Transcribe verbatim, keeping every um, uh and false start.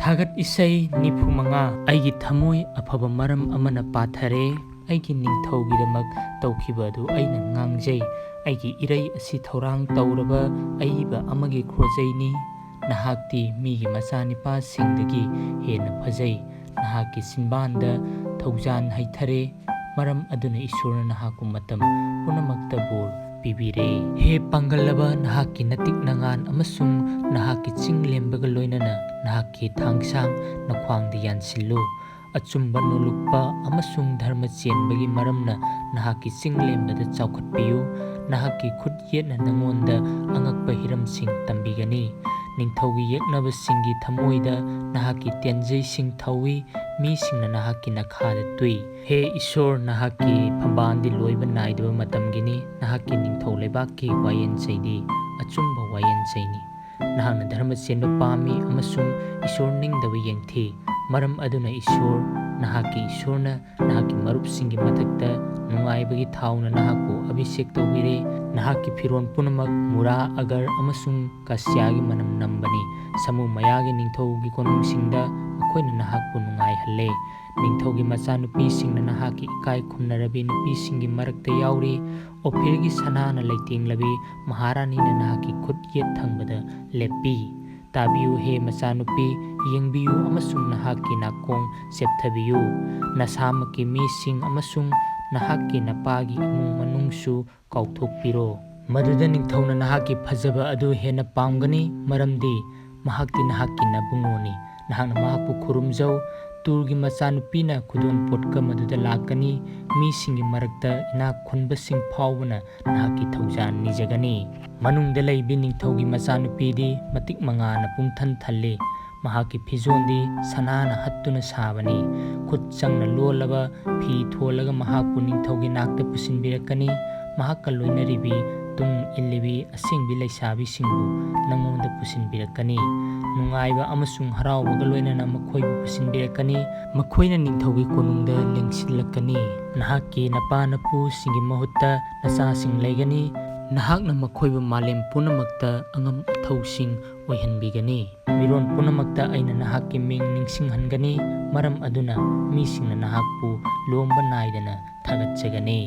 ꯊꯥꯒꯠ ꯏꯁꯩ ꯅꯤꯐꯨ ꯃꯉꯥ꯫ ꯑꯩꯒꯤ ꯊꯃꯣꯏ ꯑꯐꯕ ꯃꯔꯝ ꯑꯃꯅ ꯄꯥꯊꯔꯦ, ꯑꯩꯒꯤ ꯅꯤꯡꯊꯧꯒꯤꯗꯃꯛ ꯇꯧꯈꯤꯕ ꯑꯗꯨ ꯑꯩꯅ ꯉꯥꯡꯖꯩ꯫ ꯑꯩꯒꯤ ꯏꯔꯩ ꯑꯁꯤ ꯊꯧꯔꯥꯡ ꯇꯧꯔꯕ ꯑꯏꯕ ꯑꯃꯒꯤ ꯈꯣꯖꯩꯅꯤ꯫ ꯅꯍꯥꯛꯇꯤ ꯃꯤꯒꯤ ꯃꯆꯥꯅꯤꯄꯥꯁꯤꯡꯗꯒꯤ ꯍꯦꯟꯅ ꯐꯖꯩ꯫ ꯅꯍꯥꯛꯀꯤ ꯆꯤꯟꯕꯥꯟꯗ ꯊꯧꯖꯥꯟ ꯍꯩꯊꯔꯦ, ꯃꯔꯝ ꯑꯗꯨꯅ ꯏꯁꯣꯔꯅ ꯅꯍꯥꯛꯄꯨ ꯃꯇꯝ ꯄꯨꯝꯅꯃꯛꯇ ꯕꯣꯔ ꯄꯤꯕꯤꯔꯦ꯫ ꯍꯦ ꯄꯥꯡꯒꯜꯂꯕ ꯅꯍꯥꯛꯀꯤ ꯅꯇꯤꯛ ꯅꯉꯥꯟ ꯑꯃꯁꯨꯡ ꯅꯍꯥꯛꯀꯤ ꯆꯤꯡ ꯂꯦꯝꯕꯒ ꯂꯣꯏꯅꯅ ꯅꯍꯥꯛꯀꯤ ꯊꯥꯡꯁꯥꯡ ꯅꯈ꯭ꯋꯥꯡꯗ ꯌꯥꯟꯁꯤꯜꯂꯨ꯫ ꯑꯆꯨꯝꯕ, ꯅꯣꯂꯨꯛꯄ ꯑꯃꯁꯨꯡ ꯙꯔꯃ ꯆꯦꯟꯕꯒꯤ ꯃꯔꯝꯅ ꯅꯍꯥꯛꯀꯤ ꯆꯤꯡ ꯂꯦꯝꯕꯗ ꯆꯥꯎꯈꯠꯄꯤꯌꯨ꯫ ꯅꯍꯥꯛꯀꯤ ꯈꯨꯠ ꯌꯦꯠꯅ ꯅꯉꯣꯟꯗ ꯑꯉꯛꯄ ꯍꯤꯔꯝꯁꯤꯡ ꯇꯝꯕꯤꯒꯅꯤ꯫ ꯅꯤꯡꯊꯧꯒꯤ ꯌꯦꯛꯅꯕꯁꯤꯡꯒꯤ ꯊꯃꯣꯏꯗ ꯅꯍꯥꯛꯀꯤ ꯇꯦꯟꯖꯩꯁꯤꯡ ꯊꯧꯏ, ꯃꯤꯁꯤꯡꯅ ꯅꯍꯥꯛꯀꯤ ꯅꯈꯥꯗ ꯇꯨꯏ꯫ ꯍꯦ ꯏꯁꯣꯔ, ꯅꯍꯥꯛꯀꯤ ꯐꯝꯕꯥꯜꯗꯤ ꯂꯣꯏꯕ ꯅꯥꯏꯗꯕ ꯃꯇꯝꯒꯤꯅꯤ, ꯅꯍꯥꯛꯀꯤ ꯅꯤꯡꯊꯧ ꯂꯩꯕꯥꯛꯀꯤ ꯋꯥꯌꯦꯟ ꯆꯩꯗꯤ ꯑꯆꯨꯝꯕ ꯋꯥꯌꯦꯟ ꯆꯩꯅꯤ꯫ ꯅꯍꯥꯛꯅ ꯙꯔꯃ ꯆꯦꯟꯕ ꯄꯥꯝꯃꯤ ꯑꯃꯁꯨꯡ ꯏꯁꯣꯔ ꯅꯤꯡꯗꯕ ꯌꯦꯡꯊꯤ꯫ ꯃꯔꯝ ꯑꯗꯨꯅ ꯏꯁꯣꯔ, ꯅꯍꯥꯛꯀꯤ ꯏꯁꯣꯔꯅ ꯅꯍꯥꯛꯀꯤ ꯃꯔꯨꯞꯁꯤꯡꯒꯤ ꯃꯊꯛꯇ ꯅꯨꯡꯉꯥꯏꯕꯒꯤ ꯊꯥꯎꯅ ꯅꯍꯥꯛꯄꯨ ꯑꯚꯤꯁꯦꯛ ꯇꯧꯕꯤꯔꯦ꯫ ꯅꯍꯥꯛꯀꯤ ꯐꯤꯔꯣꯜ ꯄꯨꯝꯅꯃꯛ ꯃꯨꯔꯥ, ꯑꯒꯔ ꯑꯃꯁꯨꯡ ꯀꯥꯁꯤꯌꯥꯒꯤ ꯃꯅꯝ ꯅꯝꯕꯅꯤ꯫ ꯁꯃꯨ ꯃꯌꯥꯒꯤ ꯅꯤꯡꯊꯧꯒꯤ ꯀꯣꯅꯨꯡꯁꯤꯡꯗ ꯃꯈꯣꯏꯅ ꯅꯍꯥꯛꯄꯨ ꯅꯨꯡꯉꯥꯏꯍꯜꯂꯦ꯫ ꯅꯤꯡꯊꯧꯒꯤ ꯃꯆꯥꯅꯨꯄꯤꯁꯤꯡꯅ ꯅꯍꯥꯛꯀꯤ ꯏꯀꯥꯏ ꯈꯨꯝꯅꯔꯕꯤ ꯅꯨꯄꯤꯁꯤꯡꯒꯤ ꯃꯔꯛꯇ ꯌꯥꯎꯔꯤ꯫ ꯑꯣꯐꯤꯔꯒꯤ ꯁꯅꯥꯅ ꯂꯩꯇꯦꯡꯂꯕꯤ ꯃꯍꯥꯔꯥꯅꯤꯅ ꯅꯍꯥꯛꯀꯤ ꯈꯨꯠ ꯌꯦꯠ ꯊꯪꯕꯗ ꯂꯦꯞꯄꯤ꯫ ꯇꯥꯕꯤꯌꯨ, ꯍꯦ ꯃꯆꯥꯅꯨꯄꯤ, ꯌꯦꯡꯕꯤꯌꯨ ꯑꯃꯁꯨꯡ ꯅꯍꯥꯛꯀꯤ ꯅꯥꯀꯣꯡ ꯆꯦꯞꯊꯕꯤꯌꯨ꯫ ꯅꯁꯥꯃꯛꯀꯤ ꯃꯤꯁꯤꯡ ꯑꯃꯁꯨꯡ ꯅꯍꯥꯛꯀꯤ ꯅꯄꯥꯒꯤ ꯏꯃꯨꯡ ꯃꯅꯨꯡꯁꯨ ꯀꯥꯎꯊꯣꯛꯄꯤꯔꯣ꯫ ꯃꯗꯨꯗ ꯅꯤꯡꯊꯧꯅ ꯅꯍꯥꯛꯀꯤ ꯐꯖꯕ ꯑꯗꯨ ꯍꯦꯟꯅ ꯄꯥꯝꯒꯅꯤ, ꯃꯔꯝꯗꯤ ꯃꯍꯥꯛꯇꯤ ꯅꯍꯥꯛꯀꯤ ꯅꯕꯨꯡꯉꯣꯅꯤ꯫ ꯅꯍꯥꯛꯅ ꯃꯍꯥꯛꯄꯨ ꯈꯨꯔꯨꯝꯖꯧ꯫ ꯇꯨꯔꯒꯤ ꯃꯆꯥꯅꯨꯄꯤꯅ ꯈꯨꯗꯣꯜ ꯄꯣꯠꯀ ꯃꯗꯨꯗ ꯂꯥꯛꯀꯅꯤ꯫ ꯃꯤꯁꯤꯡꯒꯤ ꯃꯔꯛꯇ ꯏꯅꯥꯛ ꯈꯨꯟꯕꯁꯤꯡ ꯐꯥꯎꯕꯅ ꯅꯍꯥꯛꯀꯤ ꯊꯧꯖꯥꯜ ꯅꯤꯖꯒꯅꯤ꯫ ꯃꯅꯨꯡꯗ ꯂꯩꯕꯤ ꯅꯤꯡꯊꯧꯒꯤ ꯃꯆꯥꯅꯨꯄꯤꯗꯤ ꯃꯇꯤꯛ ꯃꯉꯥꯅ ꯄꯨꯡꯊꯟ ꯊꯜꯂꯤ꯫ ꯃꯍꯥꯛꯀꯤ ꯐꯤꯖꯣꯜꯗꯤ ꯁꯅꯥꯅ ꯍꯠꯇꯨꯅ ꯁꯥꯕꯅꯤ꯫ ꯈꯨꯠ ꯆꯪꯅ ꯂꯣꯜꯂꯕ ꯐꯤ ꯊꯣꯜꯂꯒ ꯃꯍꯥꯛꯄꯨ ꯅꯤꯡꯊꯧꯒꯤ ꯅꯥꯛꯇ ꯄꯨꯁꯤꯟꯕꯤꯔꯛꯀꯅꯤ꯫ ꯃꯍꯥꯛꯀ ꯂꯣꯏꯅꯔꯤꯕꯤ ꯇꯨꯡ ꯏꯜꯂꯤꯕꯤ ꯑꯁꯦꯡꯕꯤ ꯂꯩꯁꯥꯕꯤꯁꯤꯡꯕꯨ ꯅꯪꯉꯣꯟꯗ ꯄꯨꯁꯤꯟꯕꯤꯔꯛꯀꯅꯤ꯫ ꯅꯨꯡꯉꯥꯏꯕ ꯑꯃꯁꯨꯡ ꯍꯔꯥꯎꯕꯒ ꯂꯣꯏꯅꯅ ꯃꯈꯣꯏꯕꯨ ꯄꯨꯁꯤꯟꯕꯤꯔꯛꯀꯅꯤ꯫ ꯃꯈꯣꯏꯅ ꯅꯤꯡꯊꯧꯒꯤ ꯀꯣꯅꯨꯡꯗ ꯂꯦꯡꯁꯤꯜꯂꯛꯀꯅꯤ꯫ ꯅꯍꯥꯛꯀꯤ ꯅꯄꯥ ꯅꯄꯨꯁꯤꯡꯒꯤ ꯃꯍꯨꯠꯇ ꯅꯆꯥꯁꯤꯡ ꯂꯩꯒꯅꯤ꯫ ꯅꯍꯥꯛꯅ ꯃꯈꯣꯏꯕꯨ ꯃꯥꯂꯦꯝ ꯄꯨꯝꯅꯃꯛꯇ ꯑꯉꯝ ꯑꯊꯧꯁꯤꯡ ꯑꯣꯏꯍꯟꯕꯤꯒꯅꯤ꯫ ꯃꯤꯔꯣꯟ ꯄꯨꯝꯅꯃꯛꯇ ꯑꯩꯅ ꯅꯍꯥꯛꯀꯤ ꯃꯤꯡ ꯅꯤꯡꯁꯤꯡꯍꯟꯒꯅꯤ, ꯃꯔꯝ ꯑꯗꯨꯅ ꯃꯤꯁꯤꯡꯅ ꯅꯍꯥꯛꯄꯨ ꯂꯣꯝꯕ ꯅꯥꯏꯗꯅ ꯊꯥꯒꯠꯆꯒꯅꯤ꯫